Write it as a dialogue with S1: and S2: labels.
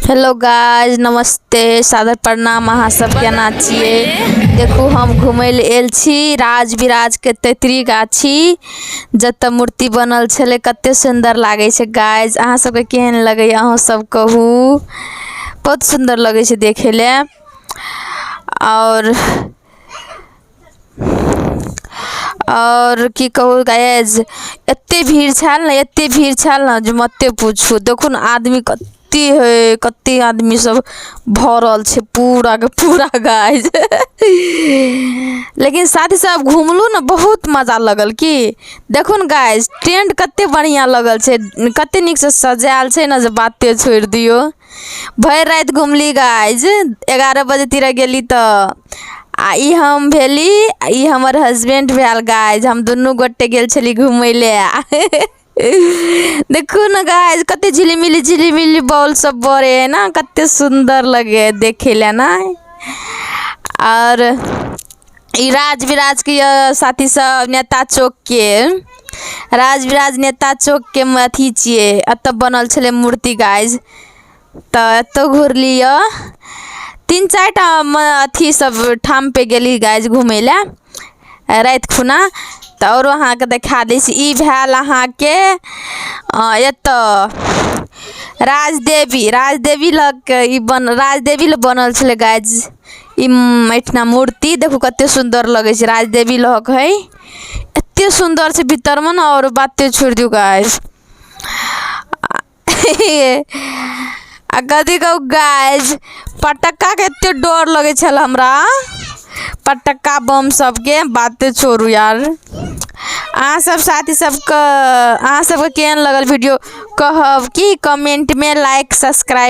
S1: Hello guys, नमस्ते, सादर प्रणाम। अहाँ सब केना छियै? देखू, हम घूमय लए आयल छी राजविराज के तेतरी गाछी, जतऽ मूर्ति बनल छलै। कते सुन्दर लागै छै गाइस। अहाँ सबके केहन लगैया, अहाँ सब कहू। बहुत सुन्दर लगै छै देखै लए। और की कहू गाइस, एते भीड़ छल ने, एते भीड़ छल ने जे मते पूछू। देखू ने, आदमी कते है, कते आदमी सब भरल छै पूरा के पूरा गाइस। लेकिन साथी सब घुमलू ने, बहुत मजा लगल की। देखू ने गाइस, टेंट कते बढ़िया लगल छै, कते नीक से सजायल छै ने जे बाते छोड़ि दियौ। भरि राति घुमली गाइस, 11 बजे तिर गेली तऽ। आ ई हम भेली, ई हमर हस्बैंड भेल गाइस। हम दुनू गोटे गेल छली घुमय ले। देखू ने गाइस, कते झिलिमिली झिलिमिली बॉल सब बरे है ना, कते सुंदर लगे है देखे ले ना। और ई राजविराज के साथी सब नेता चौक के, राजविराज नेता चौक के अथी छियै। एतऽ बनल छलै मूर्ति गाइस, तऽ एतौ घुरली यऽ। तीन चारि टा अथी सब ठाम पे गेली गाइस घुमय लए राति खुना। तऽ औरो अहाँके देखा दै छी। ई भेल अहाँके एतऽ राजदेवी, राजदेवी लग के ई बन राजदेवी लग बनल छलै गाइस ई एहिठिना मूर्ति। देखू, कते सुन्दर लगै छै। राजदेवी लग है, एते सुन्दर छै भीतर मे ने, और बाते छोड़ि दियौ गाइस। आ कथी कहू गाइस, पटक्का के एते डर लगै छल हमरा, पटक्का बम सबके, बाते छोड़ू यार। अहाँ सब साथी सबके, अहाँ सबके केहन लगल वीडियो कहब कि कमेंट में। Like, subscribe.